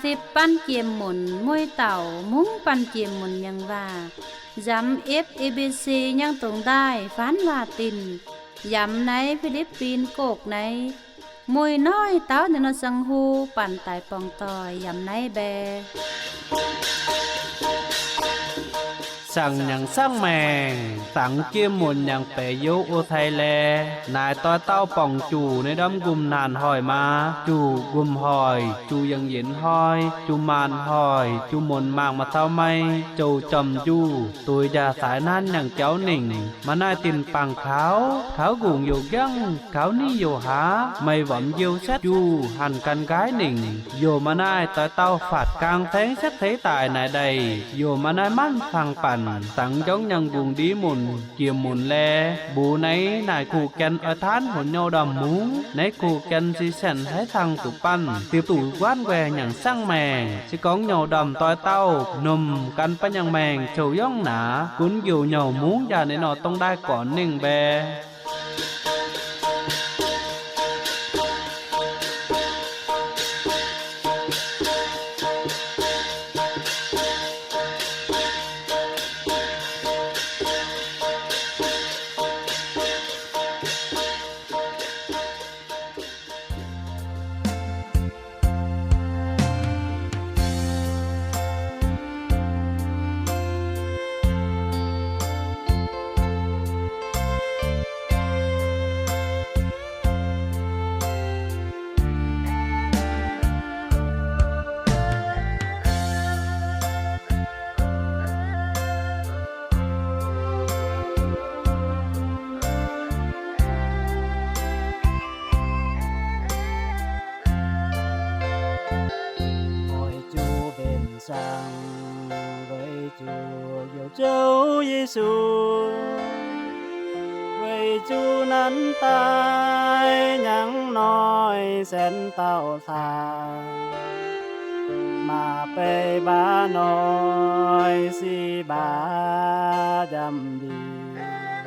Sipv banh jiex munc mueiz dauh mungv banh jiex munc nyangc waac, yamv epv A B C nyangv dongh ndaaih faanv waac-dinc, yamv naaiv Fi^lipv^bin Gokv naaiv, mueiz noiv dauh ninh nor ziangh hu banh daaih borngz doic yamv naaiv mbae. Saangc nyangc saangv maengc, dangx jiex munc nyangc baeqc youz o cai laeh, naaic doix dauh borngc juc nyei ndorm nqumh naanc hoic maa, juc nqumh hoic, juc yangh yienx hnoi, juc maanc hoic, juc munc mangc maaih cau mei, jouc jormc njuh, duix njaah saaix nanv nyangc jauv ningc. Maaih naaiv dinc bangc kaux, kaux nqungc youc nqangv, kaux ni youc haav, meih womx youh setv njuh hanc gan nqaaiv ningc. Youc maaih naaiv doix dauh faatv gaang saengv setv ceix daic naaic ndeic, youc maaih naaiv manv fangx banc dangx njorngv nyangc nqungc ndiev munc jiex munc laeh, mbuox naaiv naaic kuh gaen oix taanv hmuonx nyouh ndorm mungv, naaiv kuh gaen si saeng haiv cang zuqc banh, diuh duqv guaanv nquaengx nyangc saangv maengc. Se gorngv nyouc ndorm doix dauh nomc gan banh nyangc maengc cou yorngv naaic, gunv youc nyouc mungv yaac ninh nor dongh ndaaih gornc ningh mbae. Oix zuqc mbenc saangv weic zuqc Ziouv Yesu, weic zuqc nanv daaih nyangv hnoi saenx dauh caa, maaih beiv mbaav hnoi sic mbaav njamv ndiev.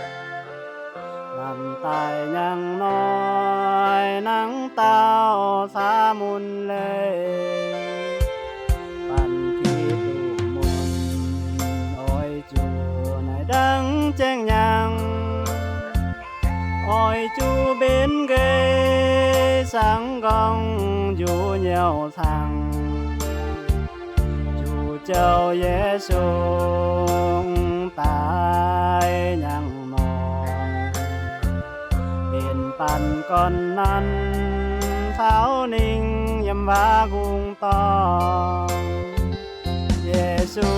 Nanv daaih nyangv hnoi nangv dauh caa mun leiz, banh Giduc mun oix zuqc naaic ndangv jaeng-nyangh, oix zuqc mbenc nqaih saangv nqorngv njuov nyouh cangx, zuqc Ziouv Yesu daaih nyangv nor, mbenc banh gorn-nanv caux ninh yiem waac kungx dorngh. Yesu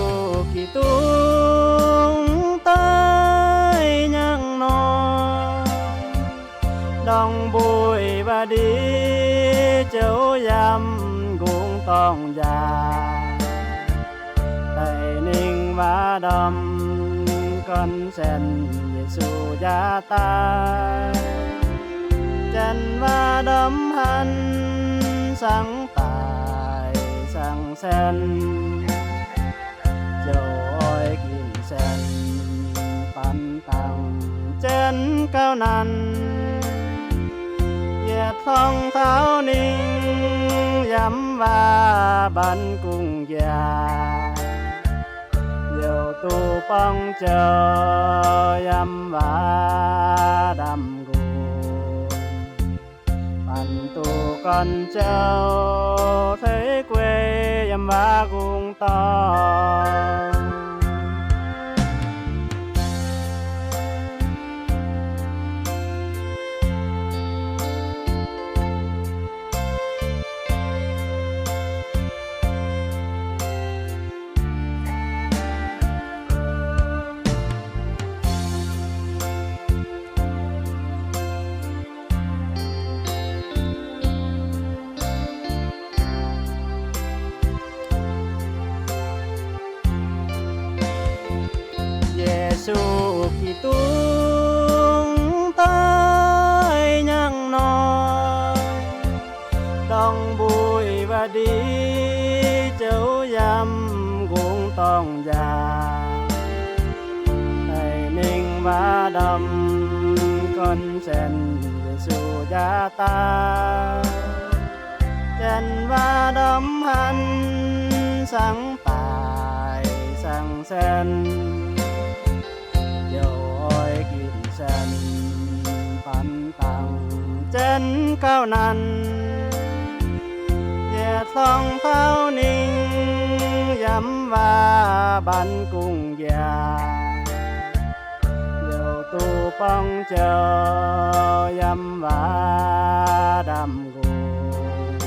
Giduc daaih nyangv nor, ndorngx mbuic waac-ndiev ziouc yiem kungx dorngh njaaux. Daaih ninh waac-ndorm gorn saenx Yesu njaaux daaih, janx waac-ndorm hanc saangv daic saangv saenx, ziouc oix ginc saenx banh dangx jienv gauh nanv. Yietc hlongx taux ninh yiem waac-mbaan kungx njaaux, youc duqv borngz jouh yiem waac-ndamv nqox, banh duqv gorn-jouh ceix guei yiem waac kungx dorngh. Yesu Giduc daaih nyangv nor, ndorngx mbuic waac-ndiev ziouc yiem kungx dorngh njaaux. Daaih mingh waac-ndorm gorn saenx Yesu njaaux daaih, Janx waac ndorm hanh, saeng-baaix saeng-saen, youc oix ginc saen, baan dangc janx gauh naanc. Yietc hlongx taux ninh, yiem waac mbaanx gungh njiec, youc duqv buangv jouh, yiem waac ndaamv nqungc,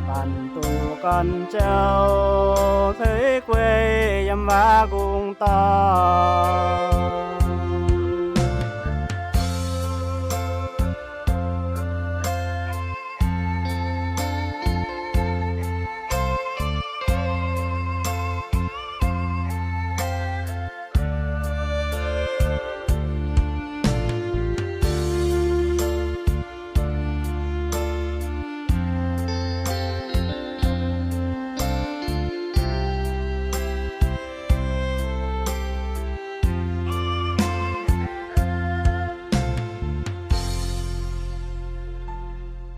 baan duqv gorn jouh, ceix guei yiem waac gungh dorngx.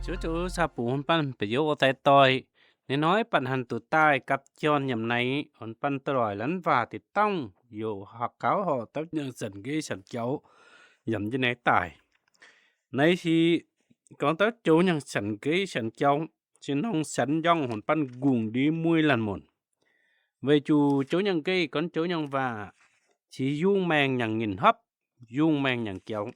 Ziouv zoux caa bungx banh ba'youz daaih doix. Ninh hnoi banh hanc duqv daaih gapv jorn nyiemc naaiv, banh doix lanv waac deix dangh youc haaix gauh horc dauh nyangc sanc nqeiv sanc jauv yiem jienv naaiv daaih. Naaiv se gorngv dauh joux nyangc sanc nqeiv sanc jauv, se nongc sanc njorngh hon banh gungx ndiev mueiz laanh munc. Weic zuqc joux nyangc nqeiv gorngv joux nyangc waac, se yungh maengh nyangc nyinh hopv, yungh maengh nyangc jauv.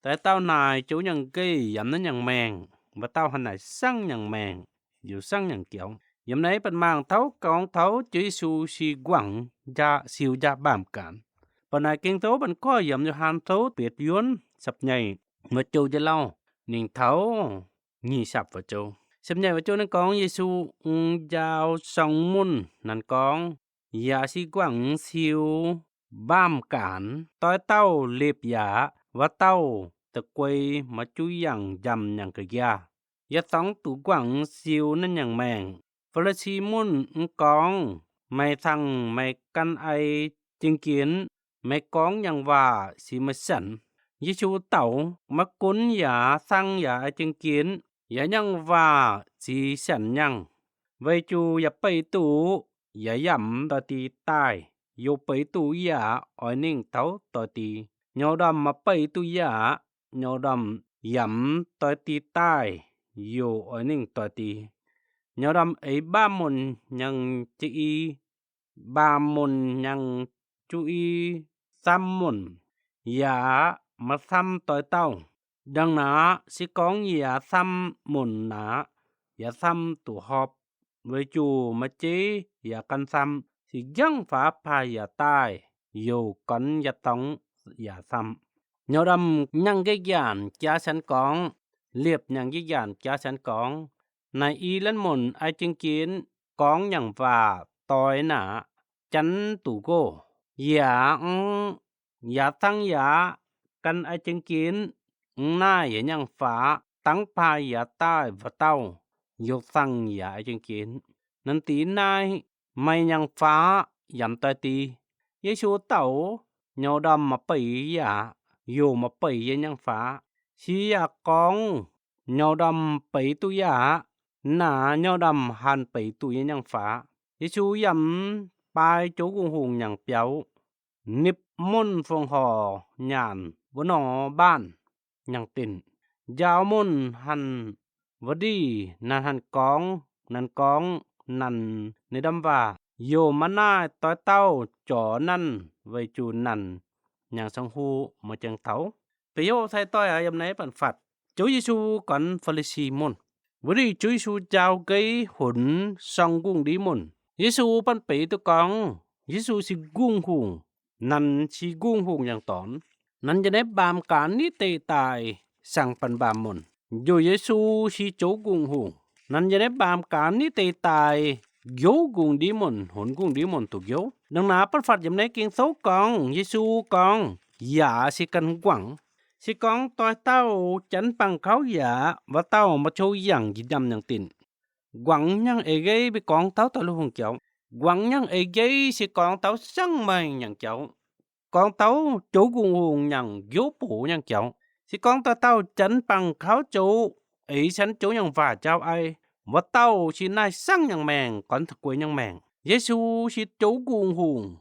Daaih dauh naaic joux nyangc nqeiv yiem naaiv nyangc maengh, wuov dauh hnangv naaic sangv nyangc maengh, youc sangv nyangc jauv. Yiem naaiv banh mangc taux gorngv taux Ziouv Yesu se guangc njaac siou njaac mbaamh gaanx. Ba'naaic Ging-Sou banh gorx yiem Yo^han Sou bietc yuonv sapv nyeic, maaih joux njien-lauh, ninh taux nyic sapv wuov joux. Sapv nyeic wuov joux ninh gorngv Yesu, mm, njaaux song munv nanv gorngv, yaac se guangc siou mbaamh gaanx, doix dauh lipc yaac wuov dauh da'guei maaih juv yangh njamv nyangh ga'njaa. Yietc dorngx duqv guangc siou naaiv nyangc maengh. Faa^li^si munv mv gorngv, meih cangx meih gan ei jeng-jiex, meih gorngv nyangc waac se meih sanc. Yesu daux, maiv gunv yaac cangx yaac ei jeng-jiex, yaac nyangc waac zic sanc nyangh. Weic zuqc yaac beiv duqv yaac yamv doix-dix daaih, youc beiv duqv yaac oix ninh taux doix-dix. Nyorx ndorm maaih beiv duqv yaac, nyorx ndorm yamv doix-dix daaih, youc oix ninh doix-dix. Nyorx ndorm eix mbaamh munc nyangc jiex i, mbaamh munc nyangc juqv i, camv munc yaac maiv camv doix dauh. Ndongc naaic se gorngv yaac camv munc naaic, yaac camv duqv horpc, weic zuqc maaih jeiv yaac gan camv, se njangv faaux paaih yaac daaih, youc gorn yietc dorngx yaac camv. Nyorx ndorm nyangc nqeiv njaanc jaax sanx gorngv, liepc nyangc nqeiv njaanc jaax sanx gorngv, naaic i lanv munc ei jeng-jiex, gorngv nyangc waac doix naaic, janx duqv nqoh. Yaac, yaac cangx yaac gan ei jeng-jiex, mv naaiv yaac nyangv faaux, dangv paaih yaac daaih wuov dauh, youc cangx yaac ei jeng-jiex. Naaiv deix naaiv, meih nyangv faaux yaac mv doix-dix. Yesu daux, nyorx ndorm maaih beiv yaac, youc maaih beiv yaac nyangv faaux. Se yaac gorngv, nyorx ndorm beiv duqv yaac, naaic nyorx ndorm haih beiv duqv yaac nyangv faaux. Yesu yiem baaix joux ngongh hungh nyangc biaux, nipc munv fongc horc nyaanh wuov nor mbaanh nyangc dinc, njaaux munv hanc wuov ndih nanc hanc gorngv, nanc gorngv nanc ninh ndamv waac, youc maiv naaiv doix dauh jorx nanv weic zuqc nanc nyangc sangx huv maiv jangx taux. Beiv youh sai doix aqv, yiem naaiv banc fatv, Ziouv Yesu gorngv Faa^li^si munv. Wuov ndih Ziouv Yesu njaaux nqeiv hunx sorng ngungh ndiev munc. Yesu banc beiv duqv gorngv, Yesu se ngungh hungh, nanc se ngungh hungh nyangc dorngx. Nanc yiem naaiv mbaamh gaanx nitv deix daaih saangc banc mbaamh munc. Njoux Yesu se zoux ngungh hungh. Nanc yiem naaiv mbaamh gaanx nitv deix daaih njoux ngungh ndiev munc, hunx ngungh ndiev munc duqv njoux. Ndongc naaiv banc fatv yiem naaiv Ging-Sou gorngv, Yesu gorngv, yaac se gan guangc. Se gorngv doix dauh janx bangc kaux yaac, wuov dauh maaih qou yangh njamv nyangc dinc. Guangc nyangv eix-nqeiv mbuo gorngv taux doix lui hungh jauv. Guangc nyangv eix-nqeiv se gorngv taux siang-maengc nyangc jauv. Gorngv taux zoux ngungh hungh nyangc njoux box nyangc jauv. Se gorngv doix dauh janx bangc kaux zoux, eix sienx zoux nyangc waac jauv ei, Wuov dauh se naaiv saangv nyangc maengc, gorn taux guei nyangc maengc. Yesu se joux Gungh Hungh,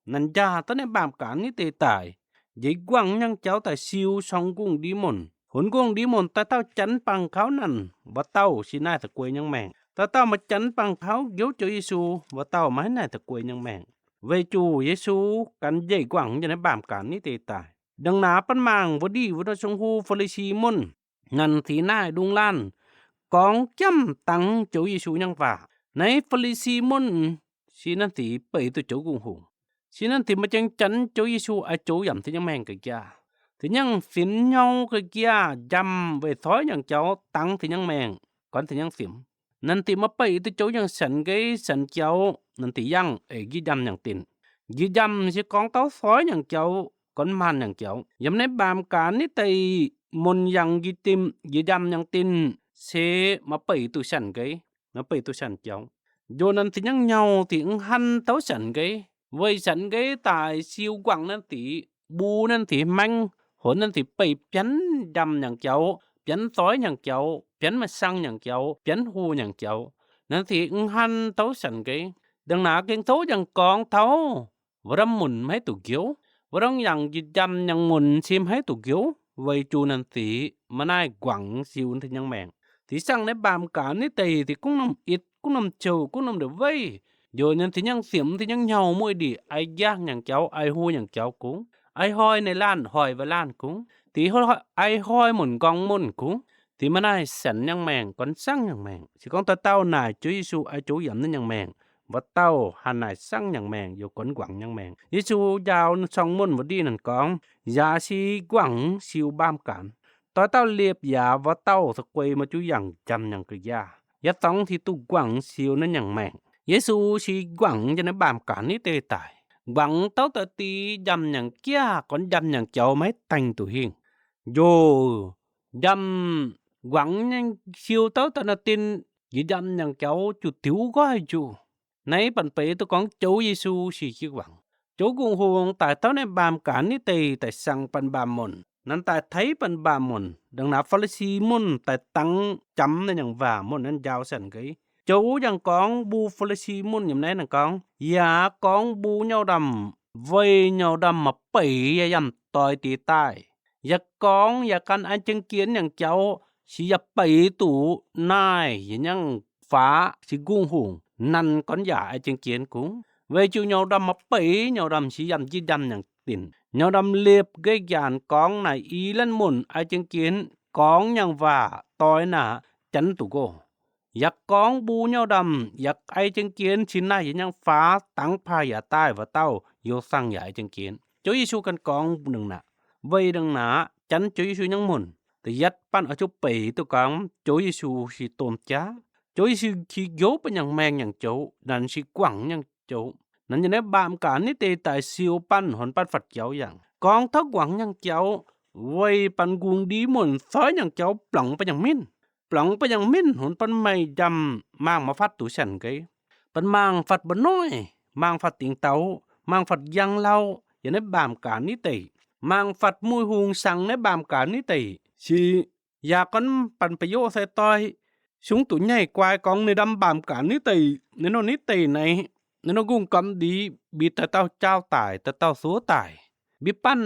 nanc njaah duqv naaiv mbaamh gaanv nitv deix daaih, njiec guangc nyangc jaux daaih siou cong gungh ndiev munc, hunx gungh ndiev munc. Dauh dauh janx bangc kaux nanc, wuov dauh se naaiv taux guei nyangc maengc. Dauh dauh maaih janx bangc kaux njoux Ziouv Yesu, wuov dauh maiv naaiv taux guei nyangc maengc. Weic zuqc Yesu ganh njiec guangc nyei naaiv mbaamh gaanv nitv deix daaih. Ndongc naaiv baav mangc wuov ndih wuov norm sung hu Faa^li^si Munv, nanc sic naaiv ndungh laanh gorngv jomc dangx Ziouv Yesu nyangv waac. Naaiv Faa^li^si Munv se nanc sic beic duqv joux Gungh Hungh, se nanc sic maaih jangx janx Ziouv Yesu oix zoux yaac m'deix nyangv maengh ga'njaa. Deix nyangv simx hnyouv ga'njaa, njamv weic soix nyangc jaux, dangx deix nyangv maengh, gorn deix nyangv simx. Nanc sic maaih beic duqv joux yangh Sanx Nqeiv, Sanx Jaux, nanc sic yangh eix njiec njamv nyangc dinc. Njiec njamv se gorngv taux soix nyangc jaux, gorn maanh nyangc jaux. Yiem naaiv mbaamh gaanv nitv deix, munc yangh njiec dimh, njiec njamv nyangc dinc, se maaih beic duqv Sanx Nqeiv, maaih beic duqv Sanx Jaux. Njoh nanc sic nyangv nyauh sic mv han taux Sanx Nqeiv, weic Sanx Nqeiv daaih siou guangc nanc sic, mbu nanc sic maengv, honx nanc sic beic bianv njamv nyangc jaux, bianv soix nyangc jaux, bianv maaih sang nyangc jaux, bianv hu nyangc jaux. Nanc sic mv han taux Sanx Nqeiv. Ndongc naaiv gengh tov jangx gorngv taux wuov norm munc maiv duqv njoux, wuov norm yangh njiec njamv nyangc munc se maiv duqv njoux, weic zuqc nanc sic maaih naaiv guangc siou deix nyangv maengh. Sic saangv naaiv mbaamh gaanv nitv deix, sic gunv norm itv, gunv norm zouh, gunv norm ndeic weiv, njoh nanc sic nyangv simx, sic nyangv nyauh, mueiz ndieqc, ai njang nyangc jaux, ai hu nyangc jaux kungx, ai hnoi ninh laanh, hnoi wuov laanh kungx, sic ai hnoi munc nqorngv munc kungx. Sic maaih naaiv sanx nyangv maengh, gorn saangv nyangv maengh. Se gorngv dauh dauh naaic Ziouv Yesu oix zoux yaac naaiv nyangv maengh, wuov dauh haih naaic saangv nyangv maengh, yaac gorn guangc nyangv maengh. Yesu njaaux cong-munv wuov ndih nanc gorngv, yaac se guangc siou mbaamh gaanv. Doix dauh liepc yaac wuov dauh taux guei maaih juv yangh njamv nyangc ga'njaav, yaac dorngx se duqv guangc siou naaiv nyangv maengh. Yesu se guangc jienv naaiv mbaamh gaanv nitv deix daic, guangc dauh daaih dic njamv nyangc jaav, gorn njamv nyangc jaux maiv daengh duqv hingh. Njoh njamv guangc nyei siou dauh daaih naaiv dinc, njiec njamv nyangc jaux juv diux nqoi njuqc. Naaiv banh beix duqv gorngv Ziouv Yesu se jiu guangc. Ziouv Gungh Hungh daaih taux naaiv mbaamh gaanv nitv deix daaih saangv banh mbaamh munc, nanv daaih taiv banh mbaamh munc. Ndongc naaiv Faa^li^si Munv daaih dangx jamx naaiv nyangv waac, munv nanv njaaux Sanx Nqeiv. Ziouv yangh gorngv mbuo Faa^li^si Munv yiem naaiv nanv gorngv, yaac gorngv mbuo nyau ndamv, weic nyau ndamv maaih beic yaac yaac doix diex daaih. Yaac gorngv yaac gan ai jeng jienv nyangc jaux, se yaac beic duqv naaiv yietc nyangv faaux se Gungh Hungh nanv gorn yaac ai jeng jienv kungx. Weic zuqc nyau ndamv maaih beic, nyau ndamv se yaac njiec njamv nyangc dinc. Nyau ndamv liepc nqeiv njaanc gorngv naaic i lanv munc ai jeng jienv gorngv nyangv waac doix naaic janx duqv nqoh. Yaac gorngv mbuo nyau ndamv yaac ai jeng jienv cin naaiv yietc nyangv faaux dangx paaih yaac daaih wuov dauh youh saangh yaac ai jeng jienv. Ziouv Yesu ganh gorngv ndongc naaiv. Weic ndongc naaiv janx Ziouv Yesu nyangv munc da'yietv banh oix zuqc beic duqv gorngv Ziouv Yesu se domh jaav. Ziouv Yesu qiex njoux bun nyangc maengh nyangc joux, nanv se guangc nyangc joux. Nanv yiem naaiv mbaamh gaanv nitv deix daaih siou banh, honx banh fatv jaux yangh, gorngv taux guangc nyangc jaux, weic banh nqungh ndiev munc soix nyangc jaux, blanc bun nyangc minv. Blanc bun nyangc minv, honx banh maaih njamv, mangc maaih fatv duqv Sanx Nqeiv. Banh mangc fatv mba'noih, mangc fatv dingc daux, mangc fatv njang lauh yiem naaiv mbaamh gaanv nitv deix. Mangc fatv muih hungh saangx naaiv mbaamh gaanv nitv deix. Se yaac gorngv banh ba'yoqv sai-doix, sungv duqv nyaiv guai gorngv ninh ndamv mbaamh gaanv nitv deix, ninh nor nitv deix naaiv, ninh nor nqungh gamh ndiev mbi dauh dauh jaauv daic, dauh dauh suov daic. Mbi banh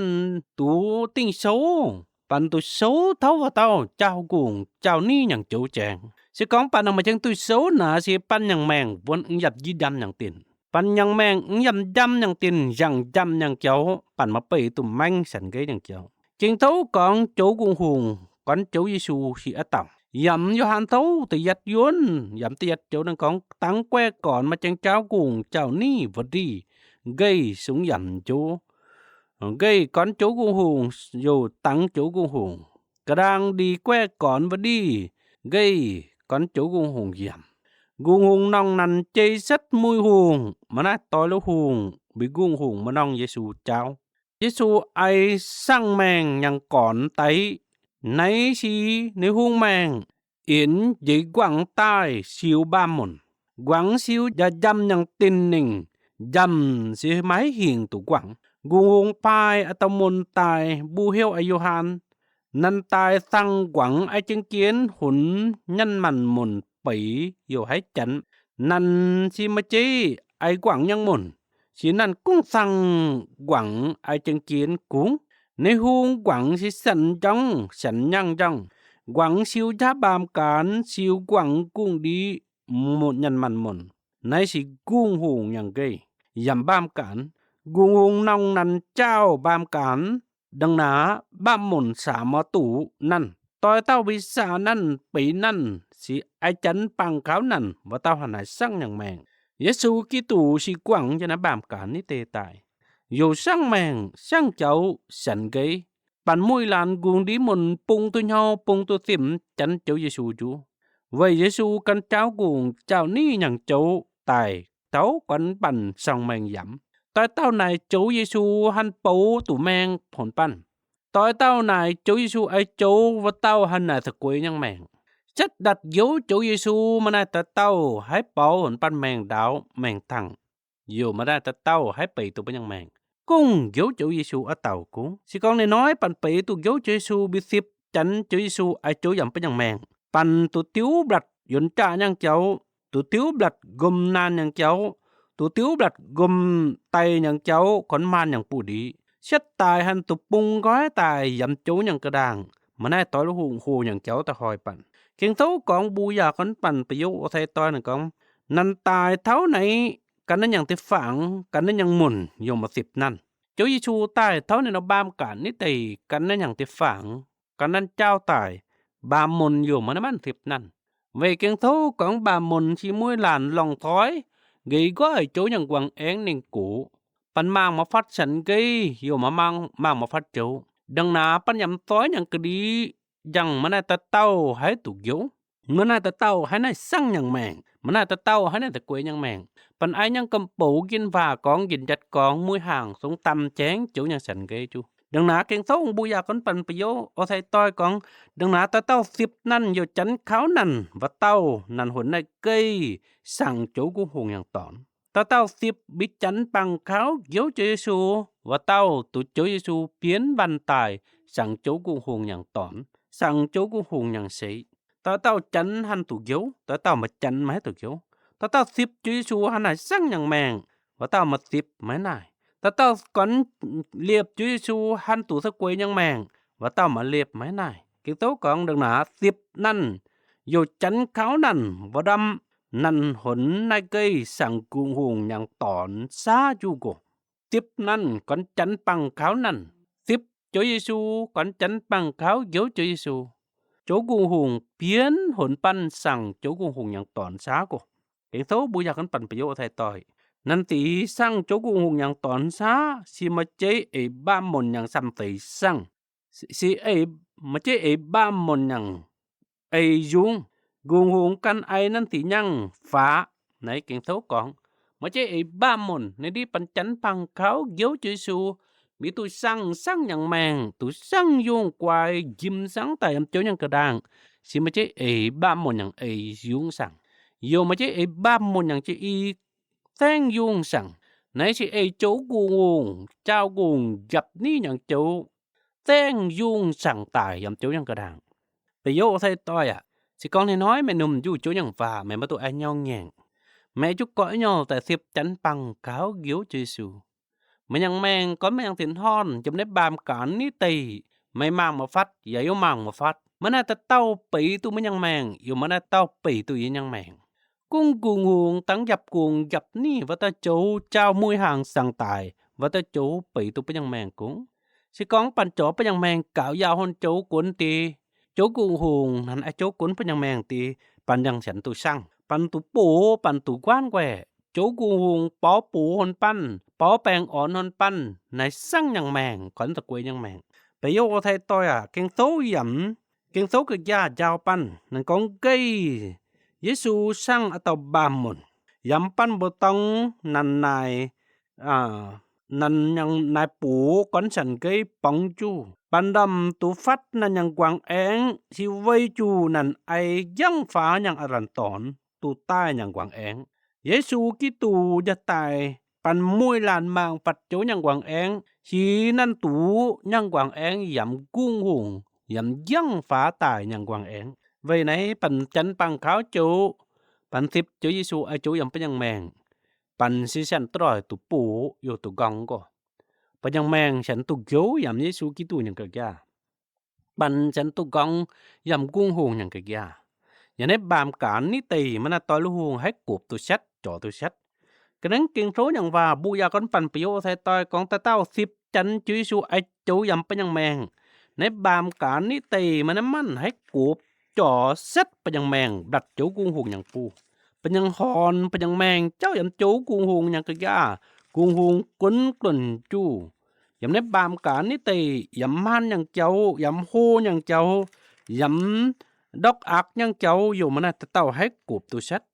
duqv dingh souv, banh duqv souv taux wuov dauh jaauv nqungh jaauv nyiv nyangc joux jaengx. Se gorngv banh nangh maaih jangx duqv souv naaic, se banh nyangc maengh wuonv mv yaac njiec njamv nyangc dinc. Banh nyangc maengh mv yaac njamv nyangc dinc, yangh njamv nyangc jaux, banh maaih beic duqv maengh Sanx Nqeiv nyangc jaux. Gengh tov gorngv Ziouv Gungh Hungh, gorngv Ziouv Yesu se aav dauh. Yaac Yo^han Tov da'yietv yuonv, yaac da'yietv joux ninh gorngv, dangx guaih gornx maaih jangx jaauv nqungh jaauv nyiv wuov ndih, nqeih sungx yaac njoux. Nqeih gornx Ziouv Gungh Hungh youc dangx Ziouv Gungh Hungh. Ga'ndaangc ndih guaih gornx wuov ndih, nqeih gornx Ziouv Gungh Hungh yaac. Gungh Hungh norngh nanc jei setv muih hungh, maaih naaiv doix lo hungh, mbuo Gungh Hungh maaih norngh Yesu jaauv. Yesu ai saangv maengh nyangc gornx daic. Naaiv se ninh hungh maengh, yienx njiec guangc daaih siou mbaamh munc. Guangc siou yaac njamv nyangc dinc ningh, njamv se maiv hingh duqv guangc. Gungh Hungh paaiv a'dauh mun daaih, mbuo heuc Yo^han. Nanc daaih saangv guangc ai jeng jienv, hunx nyanc maanc munc beix youh haiv janx. Nanc se maaih jeiv aix nquangc nyangv munc, se nanc gungv zaangh nquangc aix jeng jienx gungx. Ninh hung nquangc se sianx njangv, sianx nyangv njangv, nquangc siou njaaux mbaamh gaanx, siou nquangc gungv ndiqv mutc nyanc maanc munc. Naaiv se gungv hungh nyangv nqeiv yaac mbaamh gaanx. Gungh hungh nongh nanc jaauh mbaamh gaanx. Ndongc naaic mbaamh munc saax maiv duqv nanc. Doix dauh mbi saax nanc, beix nanc, se aix janx bangh kaux nanc, wuov dauh hnangv naaic siang nyangv maengh. Yesu Giduc se nquangc jienv naaiv mbaamh gaanx nitv deix daaih, youc siang maengh, siang jaux, sianx nqeiv, banh muic laanh gungx ndiqv munc bung duqv hnyouv bung duqv simx janx joux Yesu njuov. Weic Yesu gan jaauv gungh jaauv nitv nyangc joux daaih taux guanx banh siang maengh yamc. Doix dauh naaic joux Yesu hanc boux duqv maengh honx banh. Doix dauh naaic joux Yesu aix joux wuov dauh hnangv naaic za'gui nyangv maengh. Setv ndatc njoux joux Yesu maaih naaiv daaih dauh haiv baaux honx banh maengh ndaauv maengh tangh. Youc maaih naaiv daaih dauh haiv beic duqv mbuo nyangv maengh. Gungv njoux joux Yesu aqv dauh gungv. Se gorngv ninh hnoi banh beic duqv njoux joux Yesu, mbi sipv janx joux Yesu aix joux yaac mbuo nyangv maengh. Banh duqv diuv mbatc yuonx jaax nyangv jaux, duqv diuv mbatc nqomh naanh nyangv jaux, duqv diuv mbatc nqomh daic nyangv jaux, gornv maanh nyangv buoz-ndic, sietv daaih hanc duqv bung nqoi daaih yamc joux nyangv ga'ndaangh. Maaih naaiv doix lov hungh hoc nyangv jaux daaih hoic banh. Ging-Sou gorngv mbuo yaac gornv banh ba'youz o sai doix naaic gorngv, nanc daaih taux naaiv gan naaiv nyangv deix fangx, gan naaiv nyangv munc youc maaih sipv nanc. Joux Yesu daaih taux naaiv norm mbaamh gaanx nitv deix gan naaiv nyangv deix fangx, gan nanv jaauv daaih, mbaamh munc youc maaih naaiv manc sipv nanc. Weic Ging-Sou gorngv mbaamh munc se mueiz laanh lorngh toi, nqeix nqoiv joux nyangv nquangx aengv ningh gox. Banh maangh maiv fatv sianx nqeiv youc maaih maangh maiv fatv joux. Ndongc naaic banh yamc toi nyangv ga'ndiev njangh maaih naaiv daaih dauh haiv duqv njoux. Maaih naaiv daaih dauh haiv naaiv siang nyangv maengh, maaih naaiv daaih dauh haiv naaiv za'gui nyangv maengh. Banh aix nyangv gamh bouc njien waac gorngv njien-jatv gorngv mueiz haangh songx dam jaengv joux nyangv sianx nqeiv juv. Ndongc naaic Ging-Sou mbuo yaac gorngv banh ba'youz o sai doix gorngv, ndongc naaic daaih dauh sipv nanc youc janx kaux nanc, wuov dauh nanc honx naaiv geiv saangc joux guv hungh nyangv dornx. Daaih dauh sipv mbi janx bangh kaux njoux joux Yesu, wuov dauh duqv joux Yesu bienv wanh daaih saangc joux guv hungh nyangv dornx, saangc joux guv hungh nyangv seix. Daaih dauh janx hanc duqv njoux, daaih dauh maaih janx maiv duqv njoux. Daaih dauh sipv joux Yesu hanc naaic siang nyangv maengh, wuov dauh maaih sipv maiv naaic. Daaih dauh gornv liepc joux Yesu hanc duqv za'gui nyangv maengh, wuov dauh maaih liepc maiv naaic. Ging-Sou gorngv ndongc naaic sipv nanc youc janx kaux nanc, wuov ndamv nanc honx naaiv geiv saangc guv hungh nyangv dornx saav juv gox. Sipv nanc gornv janx bangh kaux nanc. Sipv joux Yesu gornv janx bangh kaux njoux joux Yesu. Joux guv hungh bienv honx banh saangc joux guv hungh nyangv dornx saav gox. Ging-Sou mbuo yaac gorngv banh ba'youz o sai doix, nanc deix saangc joux guv hungh nyangv dornx saav se maaih jeiv eix mbaamh munc nyangv samh zeiz siang. Se, se maaih jeiv eix mbaamh munc nyangv eix yungv. Guv hungh gan aix nanc deix nyangv faax. Naaiv Ging-Sou gorngv, maaih jeiv eix mbaamh munc ninh ndiev banh janx bangh kaux njoux joux Yesu, mbuo duqv siang, siang nyangv maengh, duqv siang yungh guaix njimv siangv daaih yiem joux nyangv ga'ndaangh. Se maaih jeiv eix mbaamh munc nyangv eix yungv siang. Youc maaih jeiv eix mbaamh munc nyangv jiex i zaengv yungh siang. Naaiv se eix joux guv hungh, jaauv guv hungh njapc nitv nyangv joux zaengv yungh siang daaih yiem joux nyangv ga'ndaangh. Ba'youz o sai doix aac, se gorngv ninh hnoi meih ndomh njuh joux nyangv waac meih maiv duqv aengx nyauv ngaengc. Meih juv gorqv nyauv daaih sipv janx bangh kaux njoux joux Yesu. Meih nyangv maengh gornv meih nyangv tin-horn yiem naaiv mbaamh gaanx nitv deix, meih mangc maiv fatv, yaac yaac mangc maiv fatv. Maaih naaiv daaih dauh beix duqv meih nyangv maengh, yaac maaih naaiv dauh beix duqv yie nyangv maengh. Gungv guv hungh dangx njapc guv hungh njapc nitv wuov dauh joux jaauv mueiz haangh siang daaih, wuov dauh joux beix duqv mbuo nyangv maengh gungv. Se gorngv banh jorx mbuo nyangv maengh gaux yaauh hon joux gunv deix, joux guv hungh hanc aengx joux gunv mbuo nyangv maengh deix, banh nyangv sienx duqv siang, banh duqv box, banh duqv nquaanv guaih. Joux guv hungh borx buoz hon banh, borx baengh orn hon banh, naaiv siang nyangv maengh, gornv da'gueix nyangv maengh. Ba'youz o sai doix aac, Ging-Sou yaac, Ging-Sou ga'njaav njaaux banh, ninh gorngv nqeih Yesu siang a'dauh mbaamh munc, yaac banh mbuo dorng nanc naaic, nanc nyangv naaiv buoz gornv sianc nqeiv borngz juv. Banh ndorm duqv fatv nanc nyangv nquangx aengv se weic juv nanc aix njangv faaux nyangv a'lanc dornx duqv daaih nyangv nquangx aengv. Yesu Giduc njaaux daaih banh mueiz laanh mangc fatv joux nyangv nquangx aengv, se nanc duqv nyangv nquangx aengv yaac gungv hungh, yaac njangv faaux daaih nyangv nquangx aengv. Weic naaiv banh janx bangc kaux joux, banh zipc joux Yesu ei joux yiem ba'nyangh maengh, banh si sianh duqv doic duqv buv youh duqv nqorngv gorx. Ba'nyangh maengh sienx duqv njoux yiem Yesu Giduc nyei ga'nqaah, banh sienx duqv nqorngv yiem Gung Hungh nyei ga'nqaah. Yaac naaiv mbaamh gaanx nitv deic maaih naaiv doix lu hungh haih gopv duqv setv, jorx duqv setv. Ga'naaiv gengh hlo nyangc waac mbuo yaac gorngv banh biouz sai doic gorngv daaih dauh zipc janx joux Yesu ei joux yiem ba'nyangh maengh. Naaiv mbaamh gaanx nitv deic maaih naaiv manh haih gopv, jorx setv ba'nyangh maengh, mbatc joux Gung Hungh nyei buv. Ba'nyangh horn, ba'nyangh maengh jauv yiem joux Gung Hungh nyei ga'nqaah, Gung Hungh gunv gluonx juv. Yiem naaiv mbaamh gaanx nitv deic, yiem maan nyangc jaux, yiem hlo nyangc jaux, yiem ndorqc aqc nyangc jaux, youh maaih naaiv daaih dauh haih gopv duqv setv.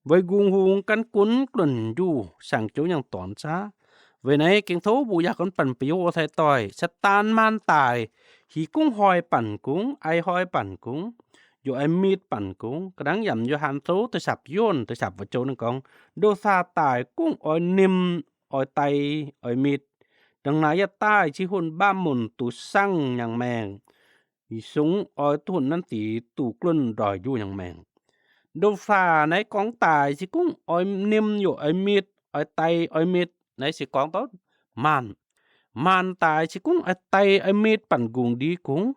Weic Gung Hungh gan gunv gluonx juv saangc joux nyangc dornx saav. Weic naaiv gengh tov mbuo yaac gorngv banh biouz sai doic, Saadaan maan daic, hic kungv hnoi banh kungx, ei hnoi banh kungx, youh ei mitv banh kungx. Ga'nangv yiem Yo^han Sou da'sapv yuonh da'sapv wuov joux ninh gorngv, Ndo^saa daic kungv oix nimh, oix dai, oix mitv. Dangh naaiv yaac daaih se hunh mbaamh munc duqv sangv nyangc maengc, sungx oix dunh nanv sic duqv gluonx ndoih njuv nyangc maengc. Ndo^saa naaiv gorngv daic se kungv oix nimh youh oix mitv, oix dai oix mitv. Naaiv se gorngv taux maanh. Maanh daic se kungv oix dai oix mitv banh nqungc ndie kungx.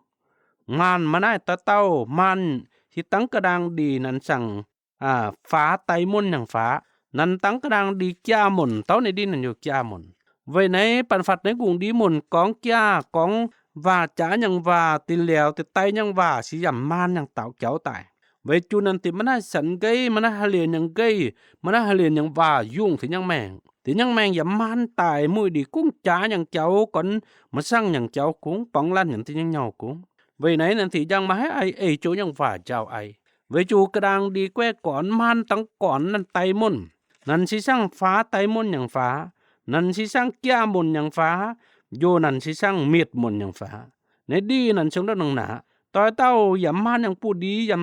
Maanh maaih naaiv daaih dauh maanh, se dangv ga'ndaang ndie nanv sangv faaux dai munv nyangc faaux, nanv dangv ga'ndaang ndie jaa munc, taux ninh ndie nanv youh jaa munc. Weic naaiv banh fatv naaiv nqungc ndie munc gorngv jaa, gorngv waac jaax nyangc waac, dinh liuz deix dai nyangc waac se yaac maan nyangc daaux jauv daaih. Weic zuqc nanv deix maaih naaiv sanx nqeiv, maaih naaiv haaix lienc nyangc nqeiv, maaih naaiv haaix lienc nyangc waac yungh deix nyangc maengc. Deix nyangc maengc yaac maan daic muic ndie kungx jaax nyangc jauv, gorngv maiv sangv nyangc jauv kungx, borngz laanh nyei deix nyangc nyauh kungx. Weic naaiv nanv deix njang maaih haiv ei ei joux nyangc waac njaaux ei. Weic zuqc ga'ndaang ndie guaiv gornx maan dangv gornx nanv dai munv. Nanv se sangv faaux dai munv nyangc faaux, nanv se sangv jaa munc nyangc faaux, youh nanv se sangv mitv munc nyangc faaux. Naaiv ndie nanv cong ndortv nongx naqv. Doix dauh yaac maan nyangc buoz-ndie, yaac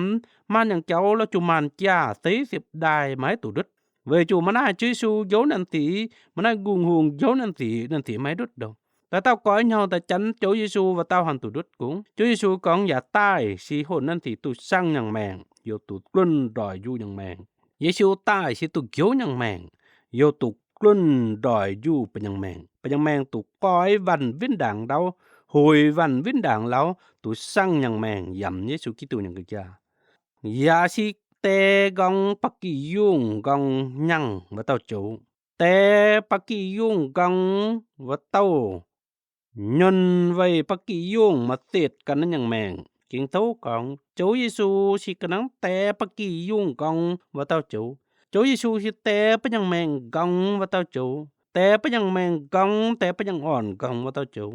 maan nyangc jauv, lorz zuqc maanh jaa seix siepv ndaaih maiv duqv ndutv. Weic zuqc maaih naaiv Ziouv Yesu njoux nanv sic, maaih naaiv Gung Hungh njoux nanv sic, nanv sic maiv ndutv ndouh. Doix dauh goix hnyouv daaih janx joux Yesu, wuov dauh haih duqv ndutv kungx. Ziouv Yesu gorngv yaac daaih se hunh nanv sic duqv sangv nyangc maengc, youh duqv gluonx ndoih njuv nyangc maengc. Yesu daaih se duqv njoux nyangc maengc, youh duqv gluonx ndoih njuv ba'nyangh maengc. Ba'nyangh maengc duqv goix waanc win-ndaangc ndau, hoic waanc win-ndaangc ndau, duqv sangv nyangc maengc yiem Yesu Giduc nyei ga'nqaang. Yaac se die nqorngv ba'gi yungh nqorngv nyangh wuov dauh joux. Die ba'gi yungh nqorngv wuov dauh nyunh weih ba'gi yungh maaih zitc gan naaiv nyangh maengc. Ging-Sou gorngv Ziouv Yesu se ga'nangv die ba'gi yungh nqorngv wuov dauh joux. Ziouv Yesu se die ba'nyangh maengc nqorngv wuov dauh joux. Die ba'nyangh maengc nqorngv, die ba'nyangh orn nqorngv wuov dauh joux.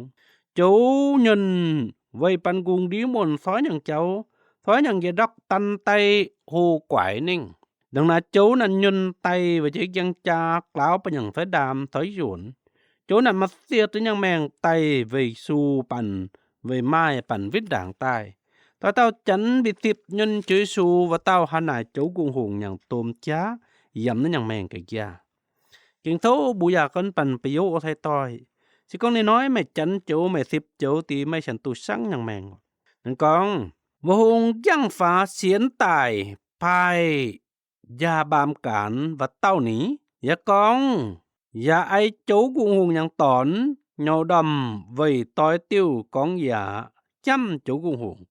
Joux nyunh weih banh nqungh ndie muonh soi nyangc jauv, soi nyangc njiec ndortv daan daic, hlo guaix ninh. Dangh naaiv joux naaic nyunh daic weic jiex njang jaa glaaux ba'nyangh soi ndaam soi nzuonx. Joux naaic maaih zitc nyangh maengc daic weic su banh, weic maaih banh win-ndaangc daaih. Doix dauh janx mbitv zipv nyunh Ziouv Yesu wuov dauh hnangv naaic joux nqungh hungh nyangc domh jaav yiem naaiv nyangh maengc ga'nqaang. Ging-Sou mbuo yaac gorngv banh ba'youz sai-doix, se gorngv ninh hnoi meih janx joux, meih zipv joux, deix meih sienx duqv sangv nyangh maengc. Ninh gorngv, Wuov hungh njang-faaux sienx daaih paaih njaa mbaam gaanx wuov dauh ni. Yaac gorngv, yaac ei joux nqungh hungh nyangc dornx nyouc ndorm weic doix diuh gorngv yaac jamv joux nqungh hungh.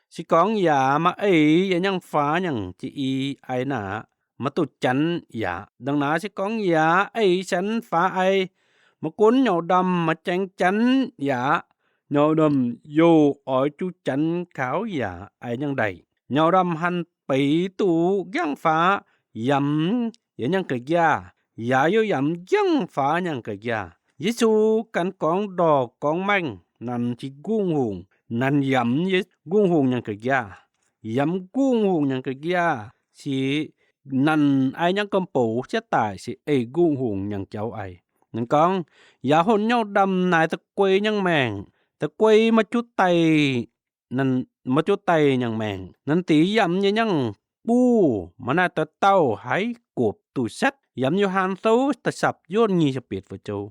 Se gorngv yaac maaih eix yaac nyangv-faaux nyangc jiex i ai naaic, maiv duqv janx yaac. Dangh naaiv se gorngv yaac eix janx faaux ai, maiv gunv nyouc ndorm maiv jaeng janx yaac, nyouc ndorm youh oix juv janx kaux yaac ai nyangv ndaic. Nyouc ndorm hanh beiz duqv njang-faaux yaac, yaac nyangv ga'nqaang, yaac youh yaac nyangv-faaux nyangv ga'nqaang. Yesu gan gorngv ndorh gorngv maengh, nanc jiex nqungh hungh, nanc yaac nqungh hungh nyangv ga'nqaang. Yaac nqungh hungh nyangv ga'nqaang se nanc ai nyangv gomh bouc sieqv daic se ei nqungh hungh nyangv jauv ai. Ninh gorngv, yaac hon nyouv ndamh naaic da'guei nyangv maengc, da'guei maiv juv daic, maiv juv daic nyangv maengc. Nanc deix yaac nyei nyangv buv, maaih naaic doix dauh haih gopv duqv setv. Yaac Yo^han Sou da'sapv yuonh nyic ziepc betv wuov joux,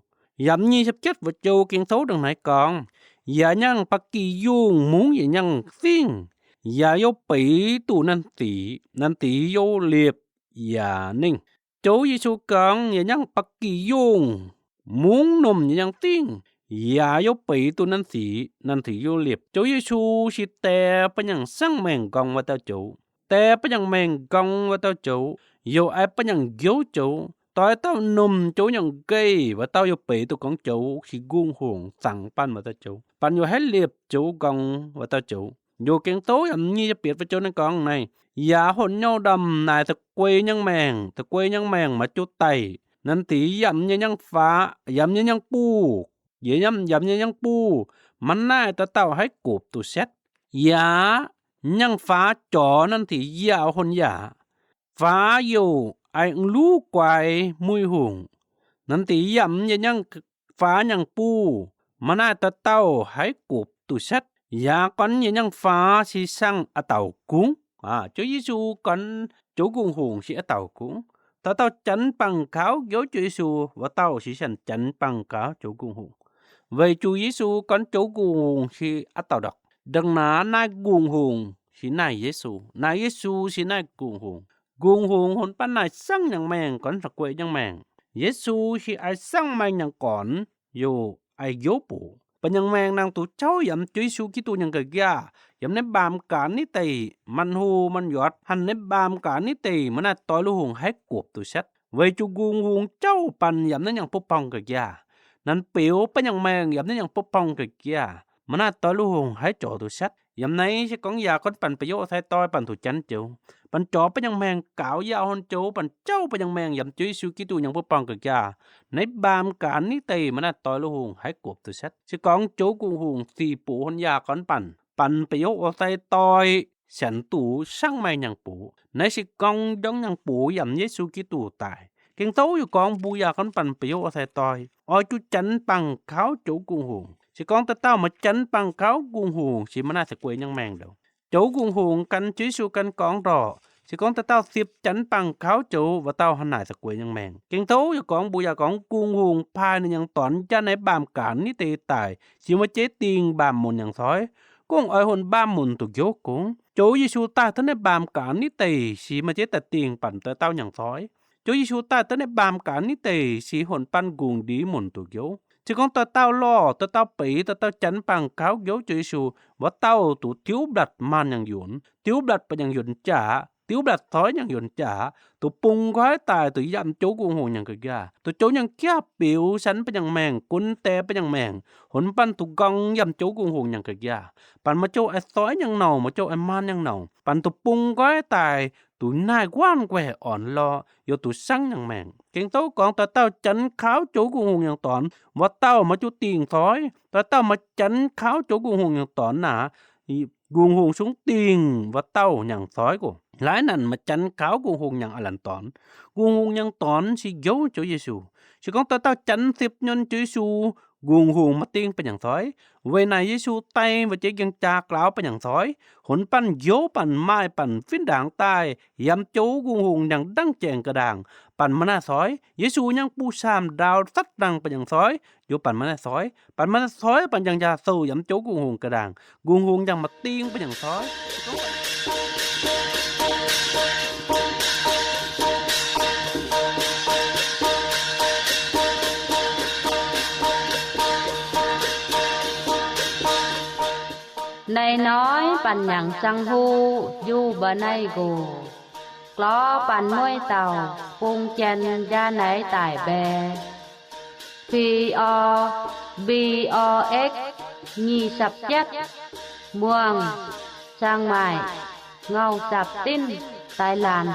yaac nyic ziepc jietv wuov joux Ging-Sou dangh naaiv gorngv, yaac nyangv ba'gi yungh mungv yietc nyangv zingh, yaac youh beiz duqv nanv dic, nanv dic youh liepc yaac ningh. Joux Yesu gorngv, yie nyangv ba'gi yungh, mungv nomh nyei nyangv dingh, yaac youh beiz duqv nanv dic, nanv dic youh liepc. Joux Yesu se die ba'nyaangc saangv maengh nqorng wuov dauh joux. Die ba'nyaangc maengh nqorng wuov dauh joux, youh aengx ba'nyaangc njoux joux, doix dauh nomh joux nyangc nqeih wuov dauh youh beiz duqv gorngv joux se nqungh hungc zangx banh wuov dauh joux, banh youh haiv liepc joux nqorng wuov dauh joux. Youh gengh douv yaac mv nyei bieqc wuov joux naaiv gorngv naaiv, yaac hon nyouh ndamv naaic da'guei nyangv maengh, da'guei nyangv maengh maaih jiu daic. Nanv dic yaac mv nyei nyangv faax, yaac mv nyei nyangv buv, yaac mv nyei nyangv buv maiv naaic dauh dauh haiv gopc duqv setv. Yaac nyangv faax jorx nanv dic yaac hon yaac. Faax youh aengx luv guaix muih hungc. Nanv dic yaac mv nyei nyangv faax nyangv buv maiv naaic dauh dauh haiv gopc duqv setv. Yaac gorn nyei nyangv faax se siang a'daux gungv. Ziouv Yesu gorn joux nqungh hungc se a'daux gungv. Dauh dauh janx bangc kaux njoux Ziouv Yesu, wuov dauh se siang janx bangc kaux joux nqungh hungc. Weic zuqc Yesu gorn joux nqungh hungc se a'daux ndorqc. Ndongc naaiv naaiv nqungh hungc se naaiv Yesu, naaiv Yesu se naaiv nqungh hungc. Nqungh hungc honv baav naaic saangv nyangc maengh gorn la'guaih nyangc maengh. Yesu se ai saangv maengh nyangc gorn, youh ai njoux bouc. Ba'nyangc maengh nangh duqv cauv yaac mv Ziouv Yesu Giduc nyangc ga'nziaah, yaac mv naaiv mbaam gaax nitv deic, maanc hu maanc yuotv, hanc naaiv mbaam gaax nitv deic maiv naaiv doix luv hungh haiv gopc duqv setv. Weic zuqc nqungh hungh jauv banh yaac mv naaiv nyangc bopv-borngh ga'nziaah. Nanv beuc ba'nyangc maengh yaac mv naaiv nyangc bopv-borngh ga'nziaah, maiv naaiv doix luv hungh haiv jorx duqv setv. Yaac naaiv se gorngv yaac gorn banh ba'yoqv sai-doix banh duqv janx joux. Banh jorx ba'nyangc maengh gaux yaac hon joux, banh jauv ba'nyangc maengh yaac mv Ziouv Yesu Giduc nyangc bopv-borngh ga'nziaah. Naaiv mbaam gaax nitv deic maiv naaiv doix luv hungh haiv gopc duqv setv. Se gorngv joux nqungh hungh zic buoz hon yaac gorn banh, banh ba'yoqv sai-doix sienx duqv saangv maengh nyangc bouc. Naaiv se gorngv njorngv nyangc bouc yaac mv Yesu Giduc daic. Gengh douv yaac gorngv mbuo yaac gorn banh ba'yoqv sai-doix, oix zuqc janx bangc kaux joux nqungh hungh. Se gorngv dauh dauh maiv janx bangc kaux nqungh hungh se maiv naaiv da'guei nyangc maengh ndouc. Joux nqungh hungh gan Ziouv Yesu gan gorngv ndorqc, se gorngv dauh dauh siepv janx bangc kaux joux, wuov dauh hnangv naaic da'guei nyangc maengh. Gengh douv yaac gorngv mbuo yaac gorngv nqungh hungh paaiv ninh nyei dorn jaav naaiv mbaam gaax nitv deic daic, se maiv zeiz dingh mbaam munc nyangc coiv. Gorngv oix hon mbaam munc duqv njoux gong. Ziouv Yesu daaih duqv naaiv mbaam gaax nitv deic se maiv zeiz daaih dingh banh dauh dauh nyangc coiv. Ziouv Yesu daaih duqv naaiv mbaam gaax nitv deic se hon banh nqungh ndiev munc duqv njoux. Se gorngv dauh dauh lorh, dauh dauh beiz, dauh dauh janx bangc kaux njoux Ziouv Yesu, wuov dauh duqv diuv mblatc maanh nyangc yunc, diuv mblatc ba'nyangc yunc jaax, diuv mblatc coiv nyangc yunc jaax, duqv bung nqoi daaih duqv yaac mv joux nqungh hungh nyangc ga'nziaah, duqv joux nyangc jaax biux sanx ba'nyangc maengh, gunv die ba'nyangc maengh, honv banh duqv nqorng yaac mv joux nqungh hungh nyangc ga'nziaah. Banh maaih joux aengx coiv nyangc nouh, maaih joux aengx maanh nyangc nouh, banh duqv bung nqoi daaih duqv naaiv guanh guaih orn lorh, youh duqv saangv nyangc maengh. Gengh douv gorngv dauh dauh janx kaux joux nqungh hungh nyangc dorn, wuov dauh maaih zuqc dingh coiv. Dauh dauh maaih janx kaux joux nqungh hungh nyangc dorn naaic, nqungh hungh sungv dingh wuov dauh nyangc coiv oc. Laaix naaic maaih janx kaux nqungh hungh nyangc a'lanc dorn, nqungh hungh nyangc dorn se njoux Ziouv Yesu. Se gorngv dauh dauh janx siepv nyuonh Ziouv Yesu, nqungh hungh maaih dingh ba'nyangc coiv. Weic naaic Yesu daaih weic jiex njang-jaa glaaux ba'nyangc coiv, honv banh njoux banh maaih banh fih ndaangc daaih, yaac mv joux nqungh hungh nyangc ndangv jaengc ga'ndaangc, banh maiv naaiv coiv. Yesu nyangv buv saam ndaau satv nangh ba'nyangc coiv, njoux banh maiv naaiv coiv. Banh maiv naaiv coiv, banh njang-jaa sou yaac mv joux nqungh hungh ga'ndaangc, nqungh hungh nyangc maaih dingh ba'nyangc coiv. Naaiv hnoi banh nyaangc zangh huv njuh mba'naaiv nqox, glor banh mueiz dauh bung jien njaa naaiv daic mbae, P O Box nyic sapc jietv, Muangh, Chiang Mai, Ngau Zapc Dinv, Thailand.